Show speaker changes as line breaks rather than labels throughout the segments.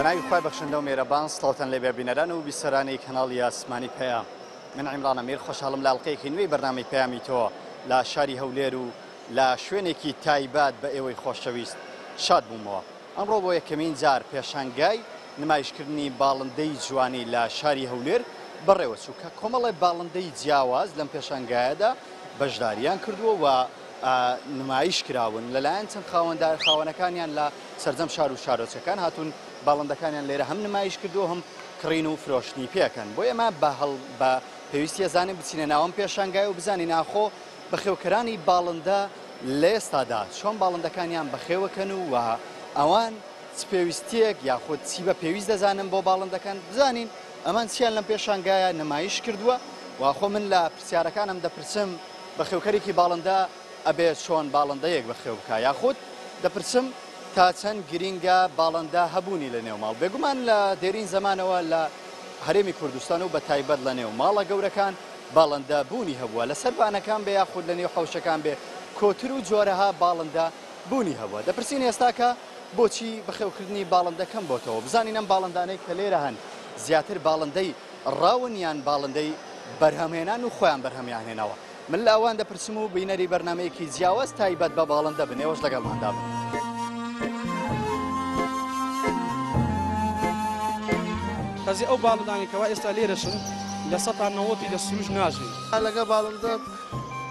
بەناوی خوای بەخشندە و مێرەبان سڵاوتان لێبێ بینەران و بیسەرانی کەناڵی ئاسمانی پەیام. من عیمران ئەمیر خۆشحاڵم لە ئەڵقەیەکی نوێی بەرنامەی پەیامی تۆ لە شاری هەولێر و لە شوێنێکی تایبەت بە ئێوەی خۆشەویست شاد بوومەوە. ئەمڕۆ بۆ یەکەمین جار پێشانگای نمایشکردنی باڵندەی جوانی لە شاری هەولێر بەڕێوەچوو کە کۆمەڵێ باڵندەی جیاواز لەم پێشانگایەدا بەشداریان کردووە و نمایش کراون لەلایەن چەند خاوەندار خاوەنەکانیان لە سەرجەم شار و شارۆچکەکان هاتوون باڵندەکانیان لێرە هەم نمایش کردووە هەم کڕین و فرۆشتنی پێکەن بۆ ئێمە بە هەڵ بە پێویستی ئەزانین بچینە ناوەم پێشانگای و بزانین ئاخۆ بەخێوکەرانی باڵندە لە ئێستادا چۆن باڵندەکانیان بەخێوەکەن و ئەوان چ پێویستیەک یاخود چی بە پێویست دەزانن بۆ باڵندەکان بزانین ئەمان چیان لەم پێشانگایە نمایش کردووە و خۆ من لە پرسیارەکانم دەپرسم بەخێوکەرێکی باڵندە ئەبێ چۆن باڵندەیەک بەخێو بکا یاخود دەپرسم تا چەند گرینگە باڵندە هەبوونی لە نێو ماڵ بێگومان لە دێرین زەمانەوە لە هەرێمی کوردستان و بە تایبەت لە نێو ماڵە گەورەکان باڵندە بوونی هەبووە لەسەر بانەکان بێ یاخود لە نێو حەوشەکان بێ کۆتر و جۆرەها باڵندە بوونی هەبووە دەپرسین ئێستاکە بۆچی بەخێوکردنی باڵندە کەم بۆتەوە بزانین ئەم باڵندانەی کە لێرە هەن زیاتر باڵندەی ڕاون یان باڵندەی بەرهەمهێنان و خۆیان بەرهەمیان هێناوە من لە ئەوان دەپرسم و بینەری بەرنامەیەکی جیاواز تایبەت بە باڵندە بن ئێوەش لەگەڵماندا بن.
تازی ئەو باڵندانەی کەوا ئێستا لێرەشن 90% لە سروشت ناژین.
لەگەڵ باڵندە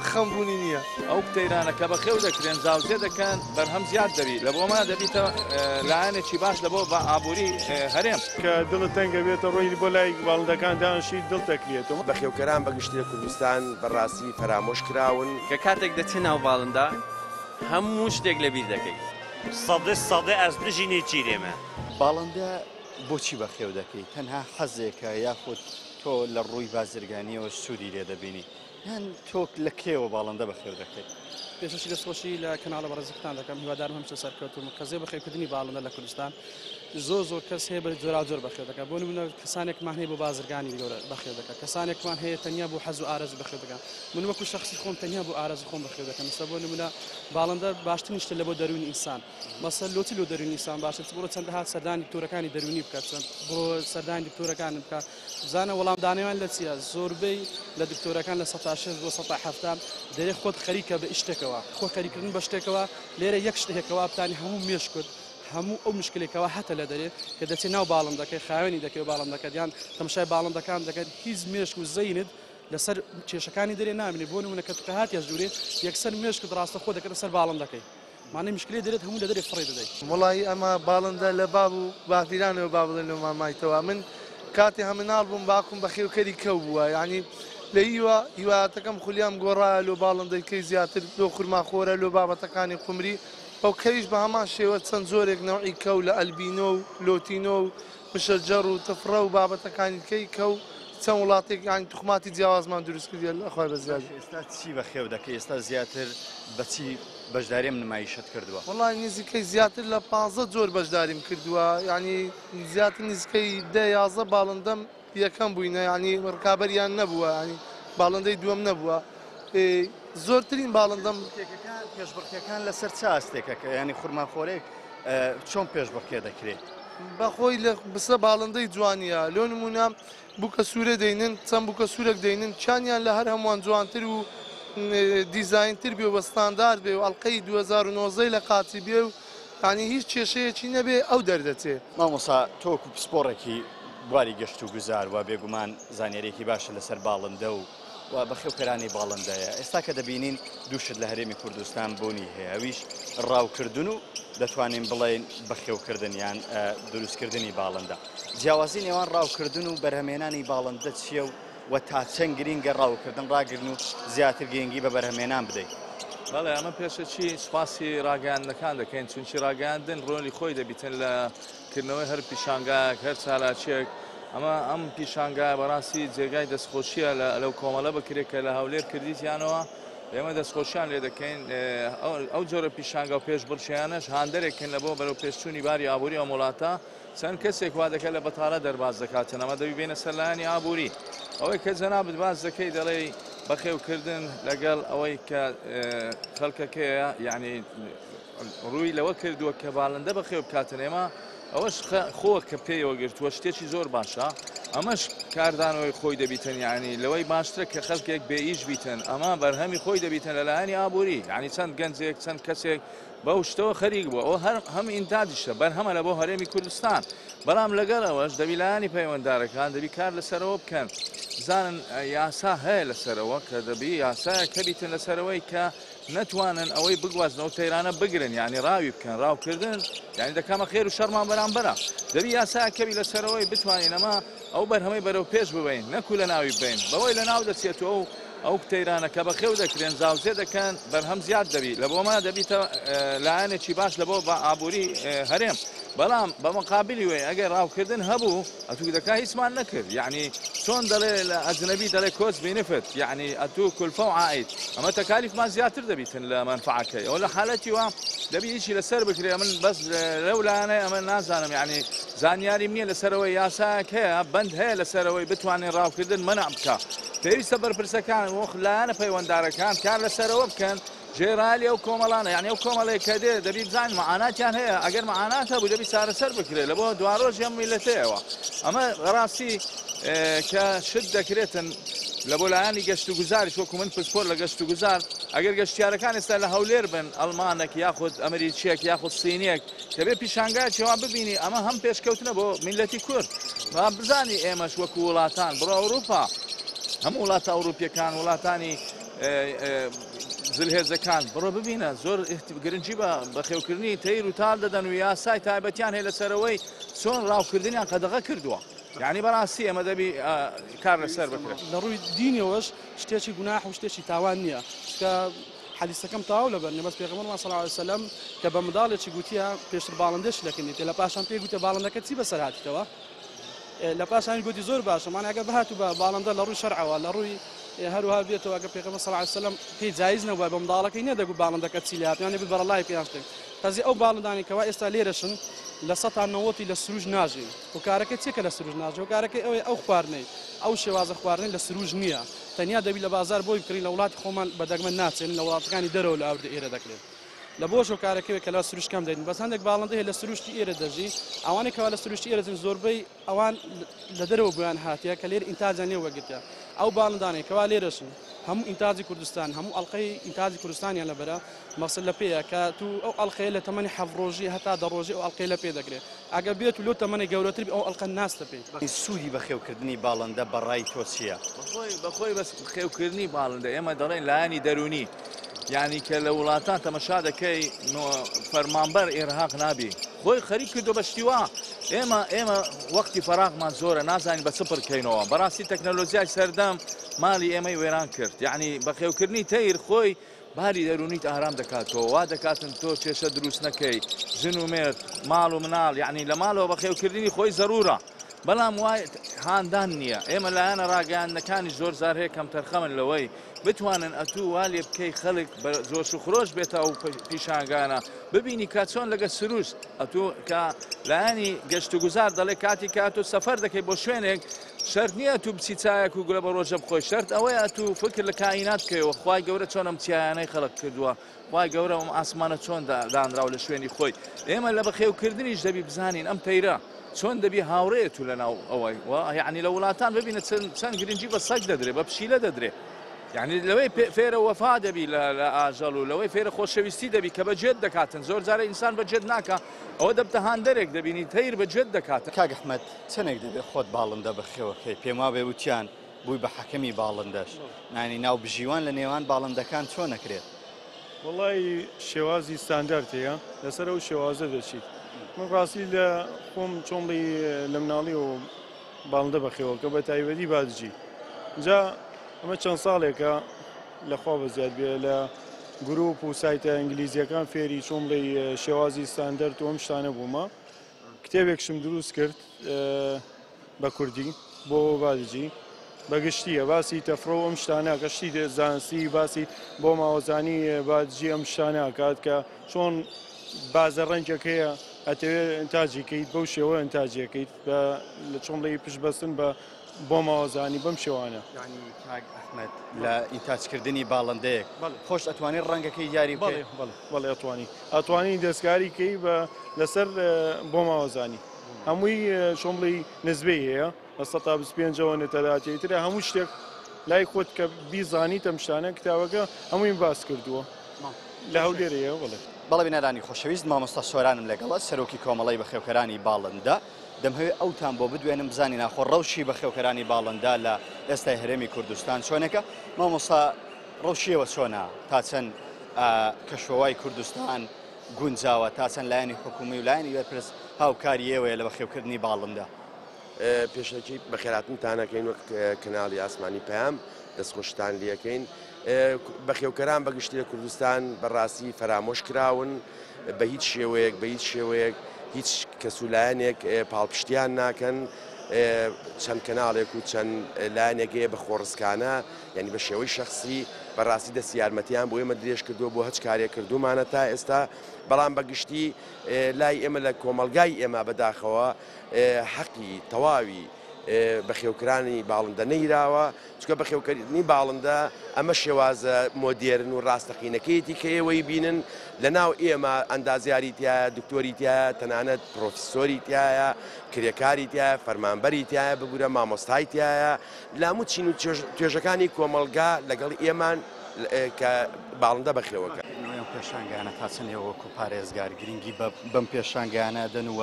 خەم بوونی نییە.
ئەو تەیرانە کە بەخێو دەکرێن زاوزێ دەکەن بەرهەم زیاد دەبی لە بۆمان دەبیتە لایەنێکی باش لە بۆ بە ئابووری هەرێم.
کە دڵت تەنگە بێتە ڕۆی بۆ لای باڵندەکان دانشی دڵ تەکرێتەوە.
بەخێوکەران بە گشتی لە کوردستان بە ڕاستی فەرامۆش کراون.
کە کاتێک دەچێ ناو باڵندە هەموو شتێک لەبیر دەکەی.
سەدێ سەدێ ئەز دژی نێچیرێمە.
باڵندە بۆچی بەخێو دەکەی؟ تەنها حەزێکە یاخود تۆ لە ڕووی بازرگانیەوە سوودی لێ دەبینی؟ یان تۆ لە کێوە باڵندە بەخێو دەکەی؟
پێشەکی دەستخۆشی لە کەناڵە بەڕێزەکەتان دەکەم، هیوادارم هەمیشە سەرکەوتوو بن. قەزیەی بەخێوکردنی باڵندە لە کوردستان زۆر زۆر کەس هەیە بە جۆراوجۆر بەخێو دەکات. بۆ نموونە کەسانێکمان هەیە بۆ بازرگانی گەورە بەخێو دەکات، کەسانێکمان هەیە تەنیا بۆ حەز و ئارەزوو بەخێو دەکات. من وەکو شەخسی خۆم تەنیا بۆ ئارەزوو خۆم بەخێو دەکەم. ئێستا بۆ نموونە باڵندە باشترین شتە لە بۆ دەروونی ئینسان. مەسەل لۆ چ لۆ دەروونی ئینسان باشە؟ چ بڕۆ چەندەها سەردانی دکتۆرەکانی دەروونی بکە، چەند بڕۆ سەردانی دکتۆرەکان بکە، بزانە وەڵامدانەوەیان لە چییە؟ زۆربەی لە دکتۆرەکان 60% بۆ 70% دەرێ خۆت خەریکە بە شتێکەوە، خۆ خەریکردن بە شتێکەوە لێرە یەک شت هەیە کەوا بتانی هەموو مێشکت هەموو ئەو مشکلێکەوە هەتە لە دەرێ کە دەچێت ناو باڵندەکەی خاوێنی دەکەی و باڵندەکەت یان تەماشای باڵندەکان دەکەن هیچ مێشک و زەینت لەسەر کێشەکانی دەرێ نامێنێ. بۆ نمونە کە تو کە هاتیە ژوورێ یەکسەر مێشکت ڕاستەخۆ دەکەتە سەر باڵندەکەی. مانای مشکلەی دەرێت هەموو لە دەرێ فڕێ دەدەی.
وەڵایی ئەمە باڵندە لە باب و باپیرانەوە با بڵێن لۆ مامایتەوە من کاتێ هە مناڵ بووم باوکم بەخێوکەری کەو بووە یانی لە هیوا هیوایەتەکەم خولیام گۆڕایە لۆ باڵندەی کەی زیاتر لۆ خورماخۆرە لۆ بابەتەکانی قومری ئەو کەویش بە هەمان شێوە چەند جۆرێک نەوعی کەو لە ئەلبینۆ و لۆتینۆ و مشەجەڕ و تفڕە و بابەتەکانی کەی کەو چەند وڵاتێک یانی توخماتی جیاوازمان دروست کردیە لە خوای بەزیادی.
باشە ئێستا چی بەخێو دەکەی ئێستا زیاتر بە چی بەشداری ئەم نمایشەت کردووە؟
وەڵای نزیکەی زیاتر لە 15 جۆر بەشداریم کردووە یانی زیاتر نزیکەی 10 11 باڵندەم یەکەم بووینە یانی ڕکابەریان نەبووە یانی باڵندەی دووەم نەبووە زۆرترین باڵندەم
پێشبڕکێکان لەسەر چ ئاستێکە کە ینی خورماخۆرێک چۆن پێشبڕکێ دەکرێت؟
بەخۆی لە بسە باڵندەی جوانیە لۆ نمونە بووکە سوورە دەینن چەند بووکە سوورەک دەینن چیانیان لە هەر هەمووان جوانتر و دیزاینتر بێ و بە ستاندارد بێ و ئەڵلقەی 2019 لە قاچی بێ و ینی هیچ کێشەیەکی نەبێ ئەو دەردەچێ.
مامۆسا تۆ وەکو پسپۆڕێکی بواری گەشت و گوزار و بێگومان زانیاریەکی باشە لەسەر باڵندە و و بەخێوکەرانی باڵندەیە ئێستا کە دەبینین دوو شت لە هەرێمی کوردستان بوونی هەیە ئەویش ڕاوکردن و دەتوانین بڵێین بەخێوکردن یان دروستکردنی باڵندە جیاوازی نێوان ڕاوکردن و بەرهەمێنانی باڵندە چییە و و تا چەند گرینگە ڕاوکردن ڕاگرن و زیاتر گرنگی بە بەرهەمێنان بدەیت؟
بەڵێ ئەمە پێشەکی سوپاسی ڕاگەیاندنەکان دەکەین چونکی ڕاگەیاندن ڕۆلی خۆی دەبیتن لە کردنەوەی هەر پیشانگایەک هەر چالاکیەک ئەمە ئەم پیشانگایە بەڕاستی جێگای دەستخۆشیە لە لەو کۆمەڵە بکرێت کە لە هەولێر کردیتیانەوە ئێمە دەستخۆشیان لێ دەکەین ئەو جۆرە پیشانگا و پێشبڕکێیانەش هاندەرێکن لە بۆ بەرەو پێشچوونی باری ئابووری ئەم وڵاتە چەند کەسێک وا دەکات لە بەتاڵە دەرباز دەکاتن ئەمە دەبی بێنە سەر لایەنی ئابووری ئەوەی کە جەنابت باس دەکەی دەڵێی بەخێوکردن لەگەڵ ئەوەی کە خەڵکەکەیە یعنی ڕووی لەوە کردووە کە باڵندە بەخێو بکاتن، ئێمە ئەوەش خۆوە کە پێیەوە گرتووە شتێکی زۆر باشە، ئەمەش کاردانەوەی خۆی دەبیتن، یعنی لەوەی باشترە کە خەڵکێک بێ ئیش بیتن، ئەمە بەرهەمی خۆی دەبیتن لە لایەنی ئابووری، یعنی چەند گەنجێک چەند کەسێک بەو شتەوە خەریک بووە، ئەوە هەر هەم ئینتاجیشە بەرهەمە لە بۆ هەرێمی کوردستان، بەڵام لەگەڵ ئەوەش دەبی لایەنی پەیوەنددارەکان دەبی کار لەسەرەوە بکەن، بزانن یاسا هەیە لەسەرەوە کە دەبی یاسایەک هەبیتن لەسەرەوەی کە نەتوانن ئەوەی بگوازنەوە تەیرانە بگرن، یعنی ڕاوی بکەن، ڕاوکردن یعنی دەکامە خێر و شەڕمان بەرامبەرە، دەبی یاسایەک هەبی لەسەرەوەی بتوانین ئەمە ئەو بەرهەمەی بەرەو پێش ببەین نەکو لە ناوی ببەین، بەوەی لە ناو دەچێتەوە و ئەو تەیرانە کە بەخێو دەکرێن زاوزێ دەکەن بەرهەم زیاد دەبی، لە بۆمە دەبیتە لایەنێکی باش لە بۆ بە ئابووری هەرێم، بەڵام بە مقابلی وی ئەگەر ڕاوکردن هەبوو ئەتوو دەکا هیچمان نەکرد، یعنی چۆن دەڵێ لە ئەجنەبی دەڵێ کۆچ بینفت، یعنی ئەتوو کولفە و عائید، ئەمە تەکالیفمان زیاتر دەبیتن لە مەنفعەکەی، ئەو لە حالەتی وا دەبی هیچی لەسەر بکرێ. من بەس لەو لایەنەی ئەمە نازانم، یعنی زانیاریم نییە لەسەرەوەی یاسایەک هەیە بەند هەیە لەسەرەوەی بتوانین ڕاوکردن مەنع بکە، پێویستە بەرپرسەکان وەخ لایەنە پەیوەنددارەکان کار لەسەرەوە بکەن، جێرالی ئەو کۆمەڵانە، یعنی ئەو کۆمەڵێک کە دێ دەبی بزانین معاناتیان هەیە، ئەگەر معانات هەبوو دەبی چارەسەر بکرێت لە بۆ دواڕۆژی ئەم میللەتەیەوە. ئەمە ڕاستی کە شت دەکرێتن لە بۆ لایەنی گەشت و گوزاریش، وەکو من پسپۆر لە گەشت و گوزار، ئەگەر گەشتیارەکان ئێستا لە هەولێر بن، ئەڵمانێک یاخود ئەمریکیەک یاخود سینیەک دەبێ پیشانگایەکی وا ببینی، ئەمە هەم پێشکەوتنە بۆ میللەتی کورد. با بزانی ئێمەش وەکو وڵاتان بڕۆ ئەوروپا، هەموو وڵاتە ئەوروپیەکان، وڵاتانی زلهێزەکان بڕۆ ببینە زۆر گرنگی بە بەخێوکردنی تەیر و تال دەدەن و یاسای تایبەتیان هەیە لەسەرەوەی چۆن ڕاوکردنیان قەدەغە کردووە. یعنی بەڕاستی ئێمە دەبی کار لەسەر بکرێت.
لە ڕووی دینەوەش شتێکی گوناح و شتێکی تاوان نییە، چونکە حەدیسەکەم تەواو لەبەر نییە، بەس پێغەمبەرمان صلی الله علیه وسلم کە بە منداڵێکی گوتیە پێشتر باڵندەش لەکنیتێ، لە پاشان پێی گوتە باڵندەکە چی بەسەر هاتیتەوە؟ لە پاشان گوتی زۆر باشە، مانە ئەگەر بهاتوو بە باڵندە لە ڕووی شەرعەوە لە ڕووی هەروها بێتەوە، ئەگەر پێغەمبەر صلی الله علیه وسلم پێی جایز نەبووە بە منداڵەکەی نەدەگوت باڵندەکە چی لێ هات، یانێ بەرەڵای پێیان شتێک. تازی ئەو باڵندانەی کەوا ئێستا لێرەشن لە 90% لە سروش ناژین. هۆکارەکەی چییە کە لە سروش ناژین؟ هۆکارەکەی ئەوەیە ئەو خواردنەی ئەو شێوازە خواردنەی لە سروش نییە، تەنیا دەبی لە بازار بۆی بکڕین، لە وڵاتی خۆمان بە دەگمەن ناچێن، لە وڵاتەکانی دەرەوە لە ئاوردە ئێرە دەکرێت. لە بۆش هۆکارەکەوێت کە لە سروش کەم دەین، بەس هەندێک باڵندە هەیە لە سروشتی ئێرە دەژی، ئەوانەی کەوا لە سروشتی ئێرە دەژین زۆربەی ئەوان لە دەرەوە بۆیان هاتیە کە لێر ئینتاجیان لێ وەرگرتیە. ئەو باڵندانەی کەوا لێرەشن هەموو ئینتاجی کوردستان، هەموو ئەڵلقەی ئینتاجی کوردستانیان لەبەرە، مەسل لە پێیە کە تو ئەو ئەڵلقەیە لە تەمەنی 7 ڕۆژی هەتا 10 ڕۆژی ئەو ئەڵلقەی لە پێ دەکرێت، ئەگەر بێت و لەو تەمەنی گەورەتر بی ئەو ئەڵلقە ناستە پێی.
سوودی بەخێوکردنی باڵندە بەڕای تۆ چییە؟
بەخۆی بەس بەخێوکردنی باڵندە ئێمە دەڵێن لایەنی دەروونی، یعنی کە لە وڵاتان تەمەشا دەکەی فەرمانبەر ئێرهاق نابی، خۆی خەریک کردو بە شتی وا. ئێمە وەختی فەراغمان زۆرە، نازانین بە چ پڕکەینەوە. بەڕاستی تەکنەلۆژیای سەردەم ماڵی ئێمەی وێران کرد، یعنی بەخێوکردنی تەیر خۆی باری دەروونیت ئارام دەکاتەوە، وا دەکاتن تۆ کێشە دروست نەکەی، ژن و مێرد، ماڵ و مناڵ، یعنی لە ماڵەوە بەخێوکردنی خۆی زەرورە، بەڵام وای هاندان نییە. ئێمە لایەنە ڕاگەیاندنەکانی زۆر زار هەیە کەم تەرخەمن لەوەی بتوانن ئەتوو وا لێ بکەی خەڵک بە جۆش و خرۆش بێتە ئەو پیشانگانە، ببینی کە چۆن لەگە سروشت ئەتوو کە لایەنی گەشت و گوزار دەڵێ کاتی کە ئەتوو سەفەر دەکەی بۆ شوێنێک شەرت نییە ئەتوو بچی چایەک و گولە بە ڕۆژە بخۆی، شەرت ئەوەیە ئەتوو فکر لە کائینات بکەیەوە، خوای گەورە چۆن ئەم چیایانەی خەڵق کردووە، خوای گەورە ئەم ئاسمانە چۆن دانراو لە شوێنی خۆی. ئێمە لە بەخێوکردنیش دەبی بزانین ئەم تەیرە چۆن دەبی هاوڕێت و لەناو ئەوەی و یعنی لە وڵاتان ببینە چەند گرنگی بە سەگ دەدرێ، بە پشیلە دەدرێ، یعنی لەوەی فێرە وەفا دەبی لە ئاژەڵ و لەوەی فێرە خۆشەویستی دەبی کە بەجێت دەکاتن. زۆر جارە ئینسان بەجێت ناکا، ئەوە دەبتە هاندەرێک دەبینی تەیر بەجێت دەکاتن.
کاک ئەحمەد چەندێک دەبێت خۆت باڵندە بەخێوەکەی؟ پێم وابێ وتیان بووی بە حەکەمی باڵندەش، یعنی ناوبژیوان لە نێوان باڵندەکان چۆن نەکرێت؟
وەڵی شێوازی ستاندارد هەیە، لەسەر ئەو شێوازە دەچیت. من ڕاستی لە خۆم چۆنڵی لە مناڵی و باڵندە بەخێوەکە بە تایبەتی بادجی. جا ئەمە چەند ساڵێکە لەخوا بەزیاد بێ لە گروپ و سایتە ئینگلیزیەکان فێری چۆنڵی شێوازی ستاندەرد و ئەم شتانە بوومە. کتێبێکشم دروست کرد بە کوردی بۆ بادجی بەگشتیە، باسی تەفرە و ئەم شتانە کە شتی زانستی، باسی بۆ ماوەزانی بادجی ئەم شتانە کات کە چۆن بازە ڕەنگێک هەیە ئەتەوێت ئینتاجیکەیت بەو شێوە ئینتاجیەکەیت لە چۆن بڵێی پشت بەستن بە بۆ ماوەزانی بەم شێوانە.
یانی کاک ئەحمەد لە ئینتاجکردنی باڵندەیەک خۆش ئەتوانی ڕەنگەکەی دیاری بکەی؟
بەڵێ بەڵێ بەڵێ ئەتوانی ئەتوانی دەستکاری کەی بە لەسەر بۆ ماوەزانی هەمووی چۆن بڵێی نسبەی هەیە لە 125ەوە نەتەلاتی ترە هەموو شتێک لای خۆت کە بیزانیت ئەم شتانە کتابەکە هەموویم باس کردووە لە هەولێرەیە بەڵێ.
بەڵێ بینەرانی خۆشەویست مامۆستا سۆرانم لەگەڵە سەرۆکی کۆمەڵەی بەخێوکەرانی باڵندە دەمهەوێ ئەوتان بۆ بدوێنم بزانین ئاخۆ ڕەوشی بەخێوکەرانی باڵندە لە ئێستای هەرێمی کوردستان چۆنێکە مامۆستا ڕەوشی ئێوە چۆنە تا چەند کەشوهەوای کوردستان گونجاوە تا چەند لایەنی حکومی و لایەنی بەرپرس هاوکاری ئێوەیە لە بەخێوکردنی باڵندە؟
پێشەکی بەخێراتنتان ئەکەین وەک کەناڵی ئاسمانی پەیام دەستخۆشتان لێکەین بەخێوکەران بەگشتی لە کوردستان بەڕاستی فەرامۆش کراون بە هیچ شێوەیەک بە هیچ شێوەیەک هیچ کەس و لایەنێک پاڵپشتیان ناکەن چەند کەناڵێک و چەند لایەنێک هەیە بە خۆڕسکانە یعنی بە شێوەی شخصی بەڕاستی دەستی یارمەتیان بۆ ئێمە درێژ کردووە بۆ هەچ کارێک کردومانە تا ئێستا بەڵام بە گشتی لای ئێمە لە کۆمەڵگای ئێمە بەداخەوە حەقی تەواوی بەخێوکرانی باڵندە نەیراوە، چونکە بەخێوکردنی باڵندە ئەمە شێوازە مۆدێرن و ڕاستەقینەکەیەتی کە ئێوەی بینن، لەناو ئێمە ئەندازیاری تیایە، دکتۆری تیایە، تەنانەت پرۆفیسۆری تیایە، کرێکاری تیایە، فەرمانبەری تیایە، ببورە مامۆستای تیایە، لە هەموو چین و توێژەکانی کۆمەڵگا لەگەڵ ئێمان کە باڵندە بەخێوەکەن.
کردنەوەی ئەم پێشانگایانە تا چەند ئێوە وەکو پارێزگار گرنگی بەم پێشانگایانە ئەدەن و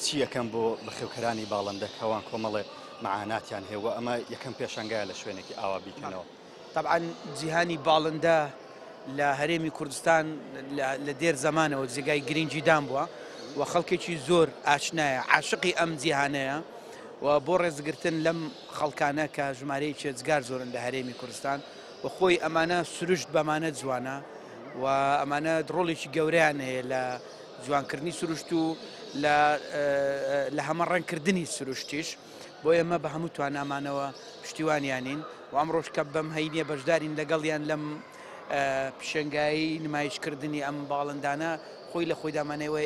چی ئەکەن بۆ بەخێوکەرانی باڵندە کە ئەوان کۆمەڵێ مەعاناتیان هەیە و ئەمە یەکەم پێشانگایە لە شوێنێکی ئاوا بیکەنەوە؟
تەبعەن جیهانی باڵندە لە هەرێمی کوردستان لە دێر زەمانەوە جێگای گرنگیدان بووە و خەڵکێکی زۆر ئاشنایە عاشقی ئەم جیهانەیە و بۆ ڕێزگرتن لەم خەڵکانە کە ژمارەیەکی ئێجگار زۆرن لە هەرێمی کوردستان و خۆی ئەمانە سروشت بەمانە جوانە و ئەمانە ڕۆڵێکی گەورەیان هەیە لە جوانکردنی سروشت و لە لە هەمەڕەنگکردنی سروشتیش بۆ ئێمە بە هەموو توانامانەوە پشتیوانیانین و ئەمڕۆش کە بەم هەینیە بەشدارین لەگەڵیان لەم پیشەنگایی نمایشکردنی ئەم باڵندانە خۆی لە خۆیدا مانەوە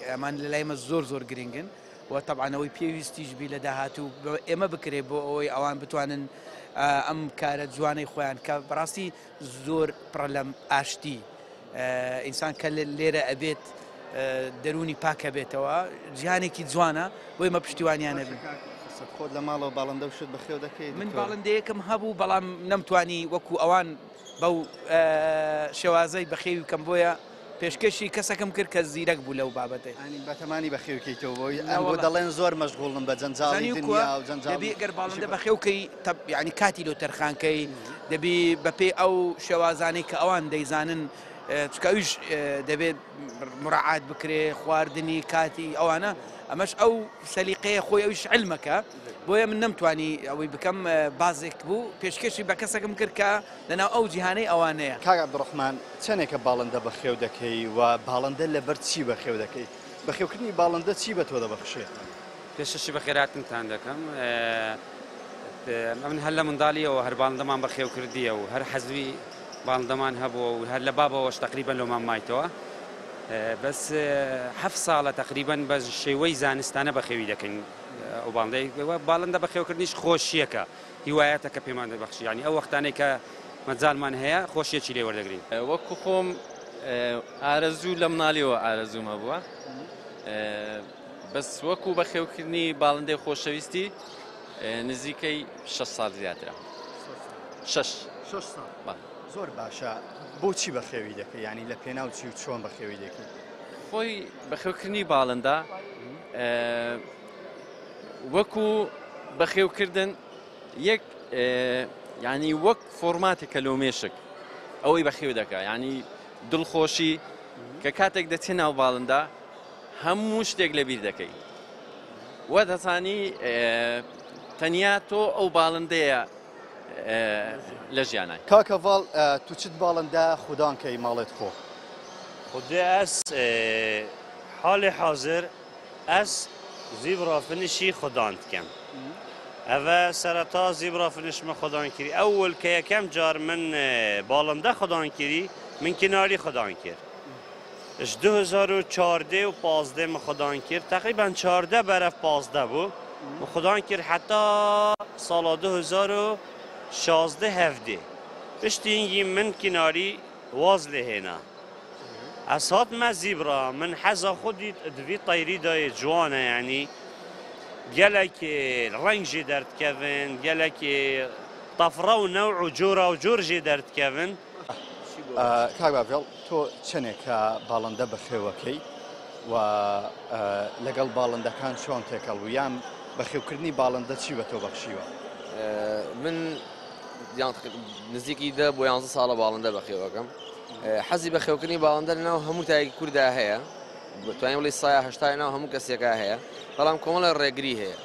ئەمان لە لای مە زۆر زۆر گرنگن و تەبعەن ئەوەی پێویستیش بی لە داهاتوو ئێمە بکرێ بۆ ئەوەی ئەوان بتوانن ئەم کارە جوانەی خۆیان کە بەڕاستی زۆر پڕە لە ئاشتی ئینسان کە لێرە ئەبێت دەروونی پاکە بێتەوە جیهانێکی جوانە بۆ ئێمە پشتیوانیان نەبین.
خۆت لە ماڵەوە باڵندە و شت بەخێو دەکەیت؟
من باڵندەیەکم هەبوو بەڵام نەمتوانی وەکو ئەوان بەو شێوازەی بەخێوی بکەم بۆیە پێشکەشی کەسەکەم کرد کە زیرەک بوو لەو بابەتەی.
یانی بەتەمانی بەخێو کەیتەوە بۆی ئەنگۆ دەڵێن زۆر مەشغوڵن بە جەنجاڵی دنیا و جەنجاڵی.
دەبی گەر باڵندە بەخێو کەی تەب یانی کاتی لۆ تەرخان کەی دەبی بەپێی ئەو شێوازانەی کە ئەوان دەیزانن چونکە ئەویش دەبێت مراعات بکرێ خواردنی کاتی ئەوانە ئەمەش ئەو سەلیقەیە خۆی ئەویش علمەکە بۆیە من نەمتوانی ئەوەی بکەم بازێک بوو پێشکەشی بە کەسێکم کرد کە لەناو ئەو جیهانەی ئەوانەیە.
کاک عەبدوڕەحمان چەنێکە باڵندە بەخێو دەکەی و باڵندە لەبەر چی بەخێو دەکەی؟ بەخێوکردنی باڵندە چی بە تۆ دەبەخشێ؟
پێشەکی بەخێرهاتنتان دەکەم. ئەمن هەر لە منداڵیەوە هەر باڵندەمان بەخێو کردیە و هەر حەزوی باڵندەمان هەبووە و هەر لە بابەوەش تەقریبەن لۆمان مایتەوە. بەس هەفت ساڵە تەقریبەن بە شێوەی زانستانە بەخێوی دەکەین ئەو باڵندەی. باڵندە بەخێوکردنیش خۆشییەکە. هیوایەتە کە پێمان دەبەخشی یانی ئەو وەختانەی کە مەجالمان هەیە خۆشیەکی لێ وەردەگرین.
وەکو خۆم ئارەزوو لە مناڵیەوە ئارەزووم هەبووە بەس وەکو بەخێوکردنی باڵندەی خۆشەویستی نزیکەی 6 ساڵ زیاترە. شەش
ساڵ زۆر باشە بۆچی بەخێوی دەکەی یانی لە پێناو چی و چۆن بەخێوی دەکەی؟
خۆی بەخێوکردنی باڵندە وەکو بەخێوکردن یەک ینی وەک فۆرماتێکە لۆ مێشک ئەوەی بەخێو دەکا ینی دڵخۆشی کە کاتێک دەچێ ناو باڵندا هەموو شتێک لەبیر دەکەی وە دەزانی تەنیا تۆ ئەو باڵندەیە لە ژیانای.
کاک هەڤاڵ تو چت باڵندە خودان کەی ماڵێت خۆ.
خودێ ئەس حاڵی حازر ئەز زیبرا فنشی خودان دکەم. ئەڤە سەرەتا زیبرا فنش من خودان کری. ئەول کە یەکەم جار من باڵندە خودان کری، من کناری خودان کرد. ژ 2014 و 15 من خودان کرد. تقریبا 14 بەرەف 15 بوو. من خودان کرد حتا ساڵا 2016 هەڤدێ پشتی هینگی من کناری واز لێ هێنا. ئەس هاتمە زیبرا من حەزا خۆ دیت دڤی تەیری دایێ جوانە یعنی گەلەک ڕەنگ ژێ دەردکەڤن گەلەک تەفرە و نەوع و جۆرا و جۆر ژێ دەردکەڤن.
کاک باڤێڵ تۆ چەنێکە باڵندە بەخێوەکەی و لەگەڵ باڵندەکان چۆن تێکەڵ بوو یان بەخێوکردنی باڵندە چی بە تۆ بەخشیوە؟
من نزیکی دە بۆ یانزە ساڵە باڵندە بەخێوەکەم حەزی بەخێوکردنی باڵندە لەناو هەموو تایەکی کووردا هەیە توانین بڵێ سایە هەشتای ناو هەموو کەسێکا هەیە بەڵام کۆمەڵە ڕێگری هەیە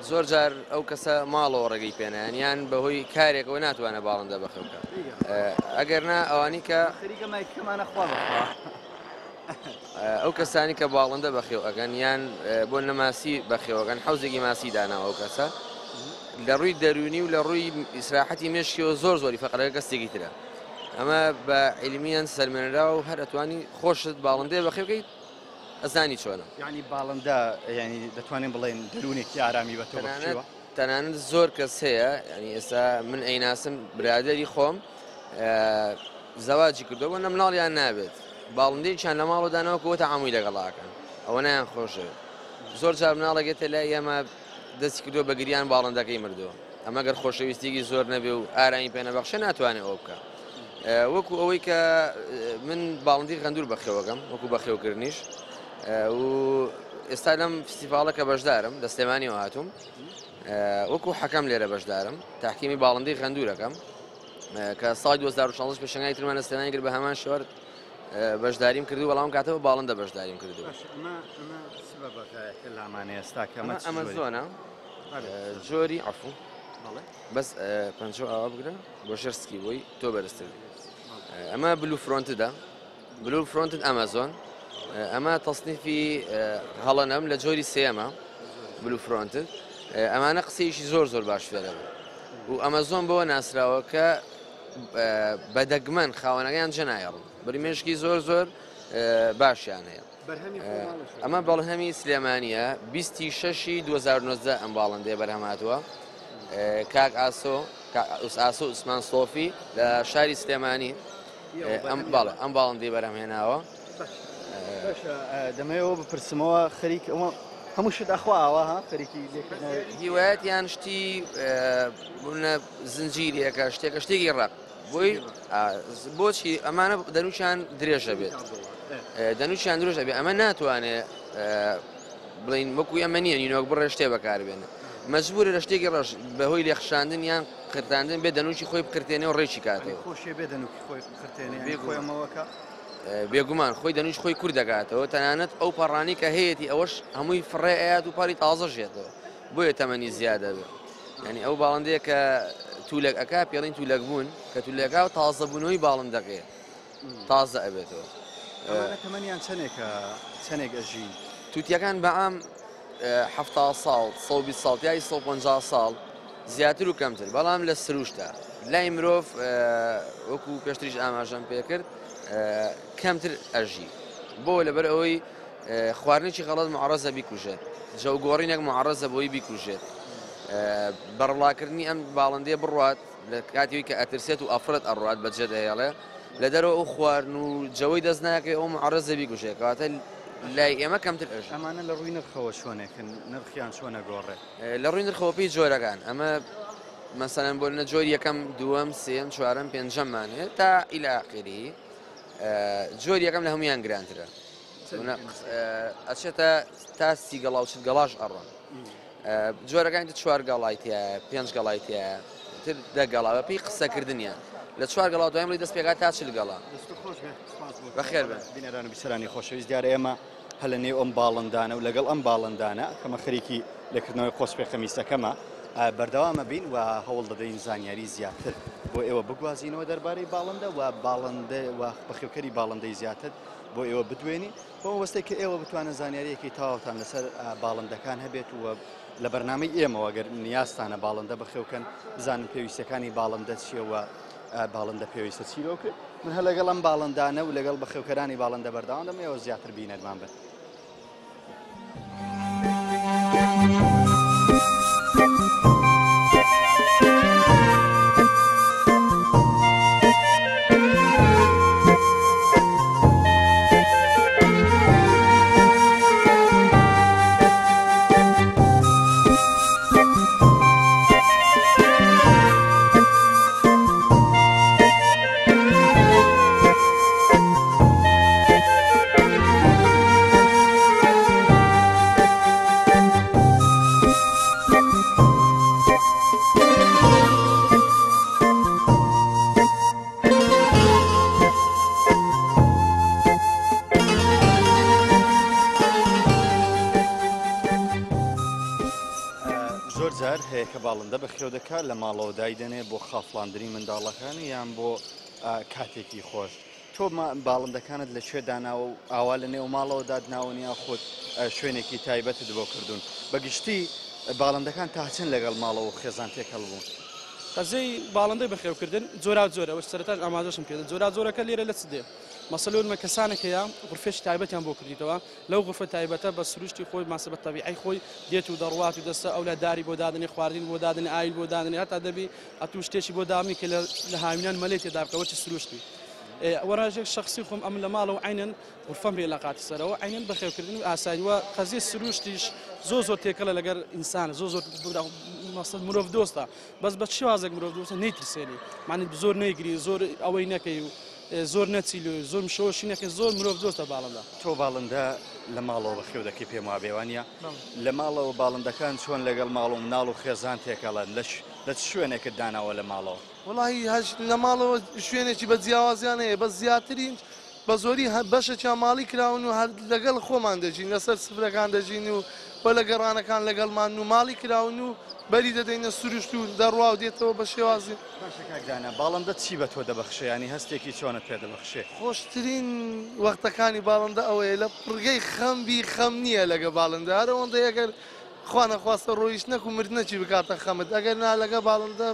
زۆر جار ئەو کەسە ماڵەوە ڕێگەی پێنایەن یان بەهۆی کارێکەوە ناتوانێت باڵندە بەخێوکە ئەگەر نا ئەوانی کە
خەریکە مایکەمانە خوا بەخوا
ئەو کەسانی کە باڵندە بەخێو ئەکەن یان بۆ نەماسی بەخێوەکەن حەوزێکی ماسی داناوە ئەو کەسە لە ڕووی دەروونی و لە ڕووی ئیسراحەتی مێشکیەوە زۆر زۆری فەقرەکە کەسێکی ترە ئەمە بە عیلمیان سەلمێنرا و هەر ئەتوانی خۆشت باڵندەیە بەخێو بکەیت ئەزانی چۆنە.
یانی باڵندە یانی دەتوانین بڵێین دەروونێکی ئارامی بە تۆ بەخشیوە؟
تەنانەت زۆر کەس هەیە یانی ئێستا من ئەیناسم برادەری خۆم زەواجی کردووە بۆ نە مناڵیان نابێت باڵندەیەکیان لە ماڵەوە داناوە کە تەعامولی لەگەڵاکەن ئەوە نایان خۆشەوێت زۆر جار مناڵێک دێتە لای ئێمە دەستی کردووە بە گریان باڵندەکەی مردووە ئەمە گەر خۆشەویستیکی زۆر نەبێ و ئارامی پێ نەبەخشێ ناتوانێت ئەوە بکە وەکو ئەوەی کە من باڵندی غەندور بەخێوەکەم وەکو بەخێوکردنیش و ئێستا لەم فستیڤاڵە کە بەشدارم لە سلێمانیەوە هاتووم وەکو حەکەم لێرە بەشدارم تاکیمی باڵندەی غەندورەکەم کە ساڵی 2016 پێشەنگای ترمان لە سلێمانی کرد بە هەمان شێوە بەشداریم کردو بەڵام کاتەوە باڵندە بەشداریم کردو ئەمە زۆنە جۆری عفو بەس پەنجۆ ئاوا بگرە بۆ ژێر سکی بۆی تۆ بەرزتر ئەمە blue fronted ە blue fronted Amazon ئەمە تەسنیفی هەڵەنەم لە جۆری سێمە blue fronted ئەمانە قسەیەکی زۆر زۆر باش فێرە بوو و ئەمەزۆن بەوە ناسراوە کە بە دەگمەن خاوەنەکەیان جێنایەڵن بری مێشکی زۆر زۆر باشیان هەیە ئەمە بەڵهەمی سلێمانیە بیستی شەشی 2019 ئەم باڵندەیە بەرهەم هاتووە کاک ئاسۆ ئاسۆ عوسمان سۆفی لە شاری سلێمانی ئەم باڵە ئەم باڵندەی بەرهەم هێناوە
دەمەوە بپرسمەوە خەریک ئەوە هەموو شت ئەخوا ئاوا ها خەریکی لێکردنەوەی
هیوایەتیان شتی بوونە زنجیرێکە شتێکە شتێکی ڕق بۆی بۆچی ئەمانە دەنوچیان درێژە بێت دەنوچیان درێژە بێت ئەمە ناتوانێت بڵین وەکو ئەمە نییە نینۆک بڕێ شتێ بەکاربێنە مەجبورە لە شتێکی ڕەش بەهۆی لێخشاندن یان قرتاندن بێ دەنوکی خۆی بقرتێنێ و ڕێکی کاتەوە
خۆشێ بێ دەنوکی خۆی بقرتێنێ بێ خۆی ئەمەوەکە
بێگومان خۆی دەنوش خۆی کورد دەکاتەوە تەنانەت ئەو پەڕانی کە هەیەی ئەوەش هەمووی فڕێ ئەیات و پەڕی تازە ژێتەوە بۆیە تەمەنی زیادە بێ یعنی ئەو باڵندەیە کە تولەک ئەکا پێڵین تولەک بوون کە تولەکا و تازە بوونەوەی باڵندەکەیە تازە ئەبێتەوە.
ئەمانە تەمەنیان چەنێکە چەنێک ئەژین؟
توتیەکان بە عام 70 ساڵ 120 ساڵ تای 150 ساڵ زیاتر و کەمتر بەڵام لە سروشتە لای مرۆڤ وەکو پێشتریش ئاماژەم پێکرد کەمتر ئەژی بۆ لەبەر ئەوەی خواردنێکی غەڵەت معڕەزە بیکوژێت، جەوگۆڕینێک معڕەزە بۆی بیکوژێت، بەڕڵاکردنی ئەم باڵندەیە بڕوات لە کاتیەوەی کە ئەترسێت و ئەفرەت ئەڕوات بەجێ دەهێڵێ لە دەرەوە ئەو خواردن و جەوەی دەست ناکەوێت ئەو معڕەزە بیکوژێت کەواتە لای ئێمە کەمتر ئەژی.
ئەمانە لە ڕووی نرخەوە چۆنێکن نرخیان چۆن ئەگۆڕێ؟
لە ڕووی نرخەوە پێی جۆرەکان ئەمە مەسەلەن بۆ نە جۆری یەکەم دووەم سێیەم چوارەم پێنجەممان هەیە تا ئیلا ئاخری جۆری یەکەم لە هەمویان گرانترە ئەچێتە تا سی گەڵا و چل گەڵاش ئەڕۆن جۆرەکانی تر چوار گەڵای تایە پێنج گەڵای تایە تر دە گەڵا بە پێی قسەکردنیان لە چوار گەڵا دوای بڵی دەست پێکات تا چل گەڵا بەخێر بن
بینەران و بیسەرانی خۆشەویست دیارە ئێمە هەر لە نێو ئەم باڵندانە و لەگەڵ ئەم باڵندانە کەمە خەریکی لێکردنەوەی قۆسپێ خەمیسەکەمە بەردەوامە بین و هەوڵ دەدەین زانیاری زیاتر بۆ ئێوە بگوازینەوە دەربارەی باڵندە و باڵندە و بەخێوکەری باڵندەی زیاتر بۆ ئێوە بدوێنین بۆ مەبەستێک کە ئێوە بتوانن زانیاریەکی تەواوتان لەسەر باڵندەکان هەبێت و لە بەرنامەی ئێمەوە گەر نیازتانە باڵندە بەخێوکەن بزانن پێویستەکانی باڵندە چییە و باڵندە پێویستە چی لۆ کرد من هەر لەگەڵ ئەم باڵندانە و لەگەڵ بەخێوکەرانی باڵندە بەردەوام دەم ئێوە زیاتر بینەرمان بن. جار هەیە کە باڵندە بەخێو دەکات لە ماڵەوە دایدەنێ بۆ خافڵاندنی منداڵەکانی یان بۆ کاتێکی خۆش. تۆ باڵندەکانت لە کوێ داناوە و ئاوا لە نێو ماڵەوە دادناون یاخود شوێنێکی تایبەتت بۆ کردوون؟ بە گشتی باڵندەکان تا چەند لەگەڵ ماڵەوە و خێزان تێکەڵ بوون؟
قەزیەی باڵندەی بەخێوکردن جۆراوجۆرە، وەک سەرەتاش ئاماژەشم پێدا، جۆراوجۆرەکە لێرە لە چ دێ؟ مەسەلەن لۆ نموونە کەسانێک هەیە غورفێکی تایبەتیان بۆ کردیتەوە، لەو غورفە تایبەتە بە سروشتی خۆی ماسە بە تەبیعەی خۆی دێت و دەڕوات و دەستە ئەولا داری بۆ دادەنێ، خواردنی بۆ دادەنێ، ئاوی بۆ دادەنێ، هەتا دەبی ئەتوو شتێکی بۆ دابنی کە لە هاوینان مەلەی تێدا بکە وەکی سروشتی. وە ڕاژێک شەخسی خۆم ئەمن لە ماڵەوە عەینەن غورفەم هەیە لە قاتی سەرەوە عەینەن بەخێوکردن و ئاسایی وە قەزیەی سروشتیش زۆر زۆر تێکەڵە لەگەر ئینسان زۆر زۆر مەسەل مرۆڤ دۆستە بەس بە چ شێوازێک مرۆڤ دۆستە نەیترسێنی معنی زۆر نەیگری زۆر ئەوەی نەکەی و زۆر نەچی لۆی زۆر مشەوەشی نەکەی زۆر مرۆڤ دۆستە باڵندە.
تۆ باڵندە لە ماڵەوە بەخێو دەکەی پێم وابێ وانیە؟ لە ماڵەوە باڵندەکان چۆن لەگەڵ ماڵ و مناڵ و خێزان تێکەڵن لە چ شوێنێکت داناوە لە ماڵەوە؟
وەڵاهی هەش لە ماڵەوە شوێنێکی بە جیاوازیان هەیە بەس زیاترین بە زۆری بەشێکیان ماڵی کراون و هەر لەگەڵ خۆمان دەژین لەسەر سفرەکان دەژین و و لە گەڕانەکان لەگەڵمان و ماڵی کراون و بەری دەدەینە سروشت و دەڕوا و دێتەوە بە شێوازی.
باشە کاک دانا باڵندە چی بە تۆ دەبەخشێ یانی هەستێکی چۆنت پێ دەبەخشێ؟
خۆشترین وەختەکانی باڵندە ئەوەیە لە پڕگەی خەم بی خەم نییە لەگە باڵندە هەر ئەوەندەی ئەگەر خوا نەخواستە ڕۆیشتنەک و مردنەکی بکاتە خەمت ئەگەر نا لەگە باڵندە